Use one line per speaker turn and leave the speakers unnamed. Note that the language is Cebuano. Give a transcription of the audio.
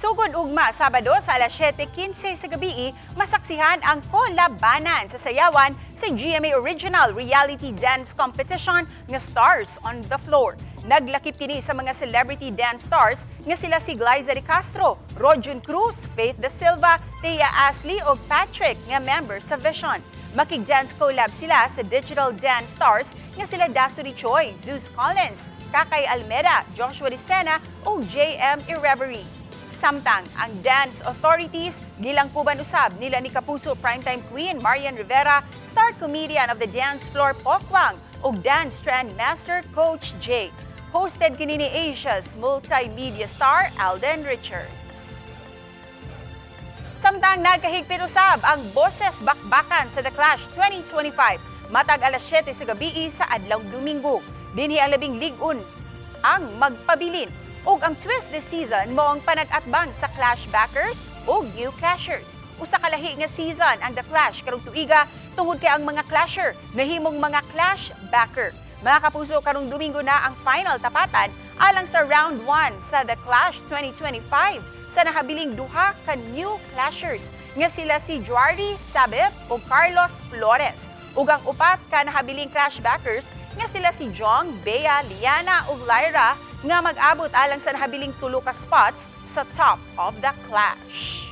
Sugod ugma Sabado sa alas 7:15 sa gabi, masaksihan ang kolabanan sa sayawan sa GMA Original Reality Dance Competition nga Stars on the Floor. Naglakip kini sa mga celebrity dance stars nga sila si Glaiza de Castro, Rodjun Cruz, Faith Da Silva, Thea Astley ug Patrick nga member sa Vision. Makig-dance collab sila sa digital dance stars nga sila Dasuri Choi, Zeus Collins, Kakay Almeda, Joshua Sena ug JM Irreverie. Samtang ang dance authorities gilangkuban usab nila ni Kapuso Primetime Queen Marian Rivera, star comedian of the dance floor Pokwang ug dance trend master Coach J. Hosted kini ni Asia's multimedia star Alden Richards. Samtang nagkahigpit usab ang Boses Bakbakan sa The Clash 2025 matag alas 7 sa gabi sa adlaw Domingo. Dinhi ang 10 lig-on ang magpabilin. Ug ang twist this season mao ang panag-atbang sa Clash Backers ug New Clashers. Usa ka lahi nga season ang The Clash karong tuiga tungod kay ang mga clasher nahimong mga Clash Backer. Mga Kapuso, karong Domingo na ang final tapatan alang sa round 1 sa The Clash 2025 sa nahabiling duha ka new clashers nga sila si Juari Sabit ug Carlos Flores. Ug ang upat ka nahabiling Clash Backers nga sila si Jong, Bea, Liana ug Lyra nga mag-abot alang sa nahabiling tulo ka spots sa top of the Clash.